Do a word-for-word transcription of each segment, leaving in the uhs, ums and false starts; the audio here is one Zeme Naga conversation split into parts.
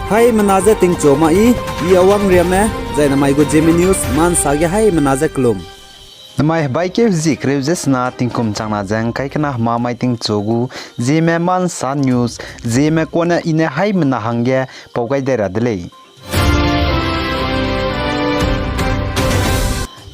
Haimena je tingchu ma i, i Awang Riame, zai namai gu Zeme News, mansa ge haimena je kelum. Namai hebaikeu hezie kereu ze sena tingkum changna ze ngkai kena hemamai tingchu gu, Zeme Mansa News, Zeme kane i ne haimena hangge pau gai dai ra de lei.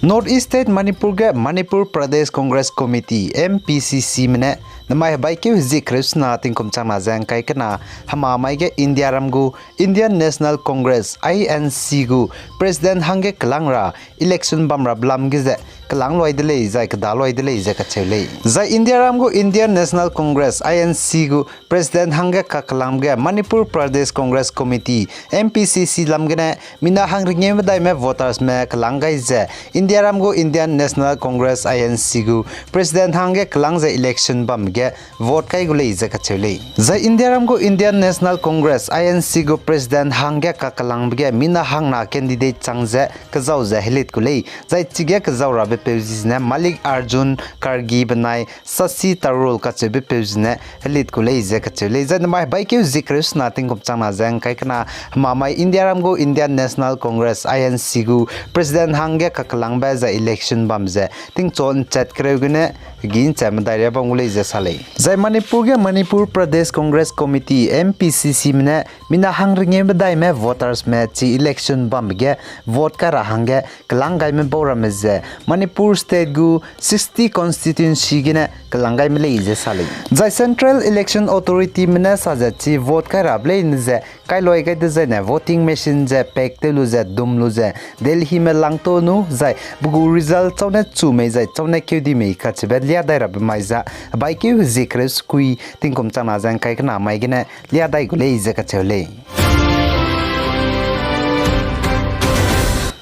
North East State Manipur ge Manipur Pradesh Congress Committee, M P C Cme ne, namai hebaikeu hezie kereu sena tingkum changna ze ngkai kena hemamai ge Indiaram gu Indian National Congress, I N C gu President hangge kelang ra election bam ra belam ge ze kelang luai de lei, zai keda luai de lei ze kacheu lei. Zai Indiaram gu Indian National Congress, I N C gu President hangge kakelangbe ge Manipur Pradesh Congress Committee, M P C C lam gene mina hangringeu medaime votersme kelang gai ze, Indiaram gu Indian National Congress, I N C gu President hangge kelang ze election bam ge vote kai gu lei ze kacheu lei. Zai Indiaram gu Indian National Congress, I N C gu President hangge kakelangbe ge mina hangna candidate chang ze kezau ze helit gu lei. Zai chige kezau rabe peu zi zene Mallikarjun Kharge benai Shashi Tharoor kacheube peu zene helit gu lei ze kacheu lei. Zai namai hebaikeu hezie kereu sena tingkum changna ze ngkai kena hemamai Indiaram gu Indian National Congress, I N C gu President hangge kakelangbe zai election bam ze tingchu nchat kereu gene gi nchat medai ria bam gu lei ze sa lei. Zai Manipur ge Manipur Pradesh Congress Committee, M P C Cme ne mina hangringeu medaime votersme chi election bambe ge vote kai ra hangge kelang gaime bau ramme ze Manipur State gu sixty constituency gene kelang gaime lei ze sa lei. Zai Central Election Authorityme ne sa ze chi vote kai rabe leine ze kailuai gai dezaine voting machine ze pack tew lu ze dum lu ze Delhime lang tau nu zai pe gu result chaune chu mei zai chaune keu di mei kacheube lia dai rabe mai za hebaikeu hezie kereu sekui tingkum changna ze ngkai kena mai gene lia dai gu lei ze kacheu lei.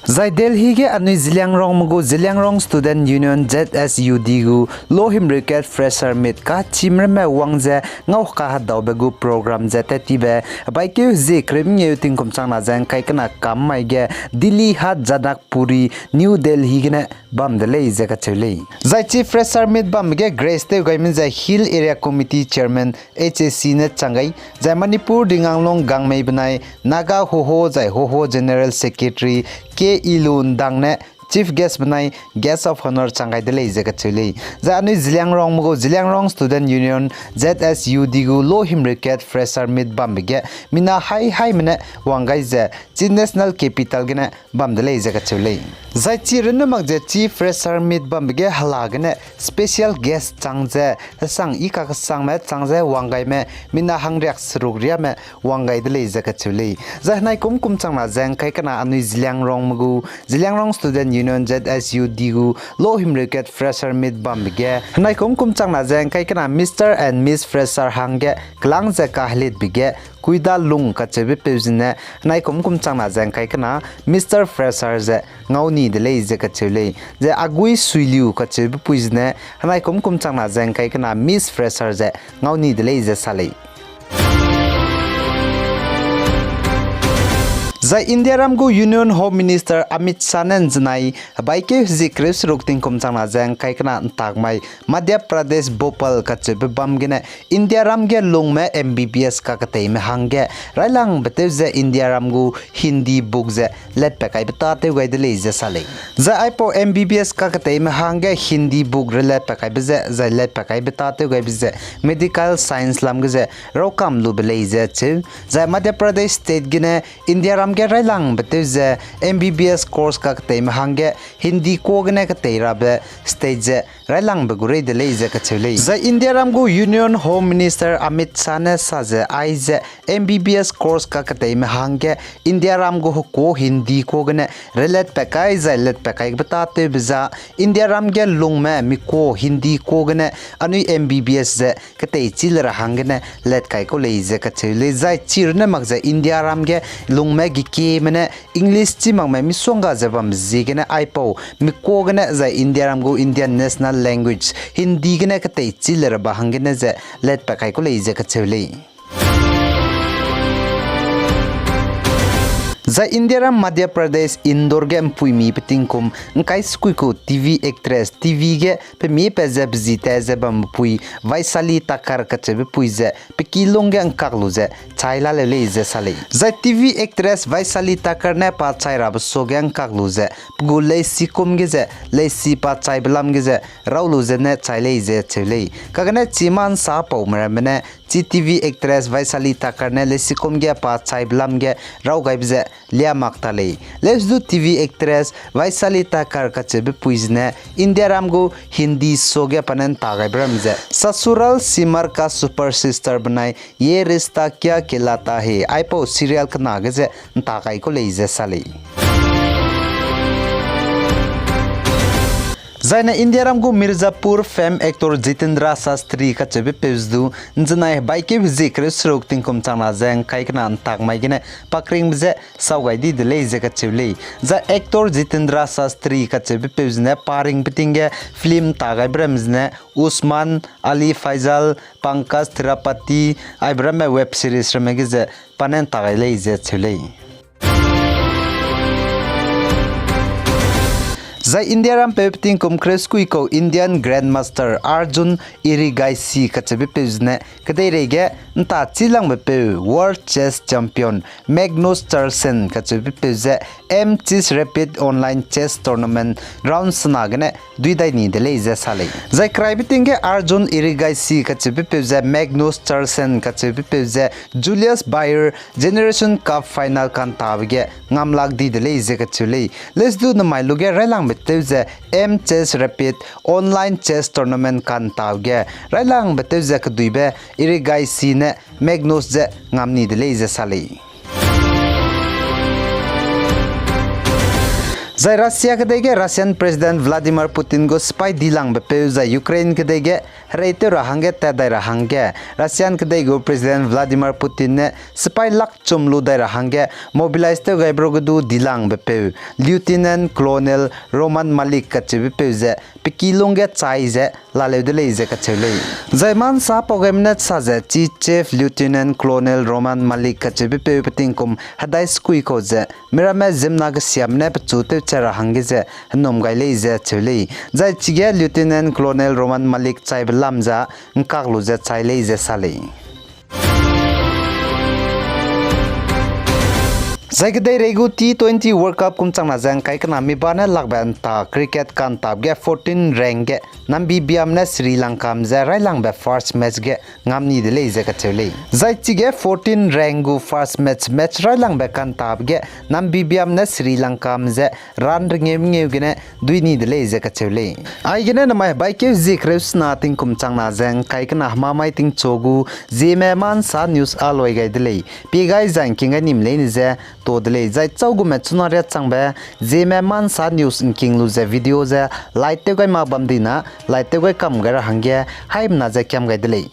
Zai Delhi ge anui Zeliangrongme gu Zeliangrong Student Union, Z S U D gu lohimreu kat fresher meet kachimramme wang ze ngau kahedaube gu program ze tat tibe hebaikeu hezie kereu mengeu tingkum changna ze ngkai kena kam mai ge Delhi ha Janakpuri, New Delhi gene bam de lei ze kacheu lei. Zai chi fresher meet bambe ge grace tew gaime ze Hill Area Committee Chairman H A C ne chang gai, zai Manipur Dinganglong Gangmei benai Naga Hoho zai Hoho General Secretary K Ilu Ndang ne Chief Guest benai Guest of Honour chang gai de lei ze kacheu lei. Zai anui Zeliangrongme gu Zeliangrong Student Union, Z S U D gu lohimreu kat fresher meet bambe ge mina hai haime ne wang gai ze chi National Capital gene bam de lei ze kacheu lei. Zai chi runne mak ze chi fresher meet bambe ge hela gene special guest chang ze, hesang i kakesangme chang ze wang gaime mina hangriak seruk riame wang gai de lei ze kacheu lei. Zai henaikum kum changna ze ngkai kena anui Zeliangrongme gu Zeliangrong Student Union, Z S U D gu lohimreu kat fresher meet bambe ge henaikum kum changna ze ngkai kena Mister and Miss Fresher hangge kelang ze kahelitbe ge Kuidalung kacheube peu zene henaikum kum changna ze ngkai kena Mister Fresher ze ngau ni de lei ze kacheu lei. Zai Agui Suiliu kacheube pui zene henaikum kum changna ze ngkai kena Miss Fresher ze ngau ni de lei ze sa lei. Zai Indiaram gu Union Home Minister Amit Shah ne nzenai hebaikeu hezie kereu seruk tingkum changna ze ngkai kena ntak mai Madhya Pradesh Bhopal kacheube bam gene Indiaram ge lungme M B B S kaketeime hangge railangbe tew ze Indiaram gu Hindi book ze letpat kaibe tâtew gai de lei ze sa lei. Zai aipau M B B S kaketeime hangge Hindi book reletpat kaibe ze zai letpat kaibe tâtew gaibe ze medical science lam ge ze raukam lube lei ze cheu. Zai Madhya Pradesh State gene Indiaram ge railangbe tew ze M B B S course kaketeime hangge Hindi kua gene ketei rabe state ze railangbe gu rei de lei ze kacheu lei. Zai Indiaram gu Union Home Minister Amit Shah ne sa ze aize M B B S course kaketeime hangge Indiaram gu hekuâ Hindi kua gene reletpat kai zai letpat kaibe tâtewbe za Indiaram ge lungme mi kua Hindi kua gene anui M B B S ze keteichi le ra hanggene let kai kau lei ze kacheu lei. Zai chi runne mak ze Indiaram ge lungme gekieme ne English chi makme misongga ze bam ziegene aipau mi kua gene zai Indiaram gu Indian national language Hindi gene keteichi le ra ba hanggene ze letpat kai kau lei ze kacheu lei. Zai Indiaram Madhya Pradesh Indore ge mpuimi petingkum ngkai sekuikau TV actress TV ge pemiepat ze pezi tat ze bambepui Vaishali Thakur kacheubepui ze pe kilung ge ngkak lu ze chai laleu lei ze sa lei. Zai TV actress Vaishali Thakur ne pa chai rabe suage ngkak lu ze pe gu leisi kum ge ze leisi pa chaibe lam ge ze raw lu zene chai lei ze cheu lei. Kagane chi ma nsapaume ramme ne chi TV actress Vaishali Thakur ne leisi kum ge pa chaibe lam ge raw gaibe ze liamak ta lei. Leusdu TV actress Vaishali Thakur kacheubepui zene Indiaram gu Hindi show ge pa ne nta gaibe ram ze Sasural Simar Ka Super Sister benai Ye Rishta Kya Kehlata Hai aipau serial kena ge ze nta gai kau lei ze sa lei. Zaine Indiaram gu Mirzapur fame actor Jitendra Shastri kacheubepeu ze du nzenai hebaikeu hezie kereu seruk tingkum changna ze ngkai kena ntak mai gene pakringbe ze sau gai di de lei ze kacheu lei. Zai actor Jitendra Shastri kacheubepeu zene pa ringbe ting ge film nta gaibe ram zene Usman, Ali Faisal, Pankaj Tripathi, aibe ramme web series ramme ge ze pa ne nta gai lei ze cheu lei. Zai Indiaram peu petingkum kereu sekuikau Indian Grandmaster Arjun Erigaisi kacheubepeu zene kedeirei ge nta chilangbe peu World Chess Champion Magnus Carlsen kacheubepeu ze M Chess Rapid Online Chess Tournament round sena gene dui dai ni de lei ze sa lei. Zai keraibe ting ge Arjun Erigaisi kacheubepeu ze Magnus Carlsen kacheubepeu ze Julius Baer Generation Cup final kantabe ge ngamlak di de lei ze kacheu lei. Leusdu namai lu ge railangbe tew ze M Chess Rapid Online Chess Tournament kantabe ge railangbe tew ze keduibe Erigaisi ne Magnus ze ngam ni de lei ze sa lei. Zai Russia kedei ge Russian President Vladimir Putin gu sipai dilangbe peu zai Ukraine kedei ge hereitew ra hangge tat dai ra hangge Russian kedei gu President Vladimir Putin ne sipai lak chum lu dai ra hangge mobilize tew gaibe ruge du dilangbe peu Lieutenant Colonel Roman Malik kacheube peu ze pe kilung ge chai ze laleu de lei ze kacheu lei. Zai ma nsa pau gaime ne sa ze chi Chief Lieutenant Colonel Roman Malik kacheube peu petingkum hedai sekui kau ze miramme ziemmena kesiame ne pechu tewchat ra hangge ze henum gai lei ze cheu lei. Zai chige Lieutenant Colonel Roman Malik chaibe lam ze ngkak lu ze chai lei ze sa lei. Zai kedeirei gu T twenty World Cup kum changna ze ngkai kena mi ba ne lakbe nta cricket kantabe ge fourteen rank ge Namibia ne Sri Lanka ze railangbe first match ge ngam ni de lei ze kacheu lei. Zai chige fourteen rank gu first match match railangbe kantabe ge Namibia ne Sri Lanka ze run rengeu mengeu gene dui ni de lei ze kacheu lei. Aigene namai hebaikeu zie kereu sena tingkum changna ze ngkai kena hemamai tingchu gu Zeme Ma Nsa News a loi gai de lei. Pie gai zai ngking gai nim leine ze to de lei. Zai chau gume chuna riâ changbe Zeme Ma Nsa News ngking lu ze video ze like tew gai mak bam dina, like tew gai kam gai ra hangge haimena ze kiam gai de lei.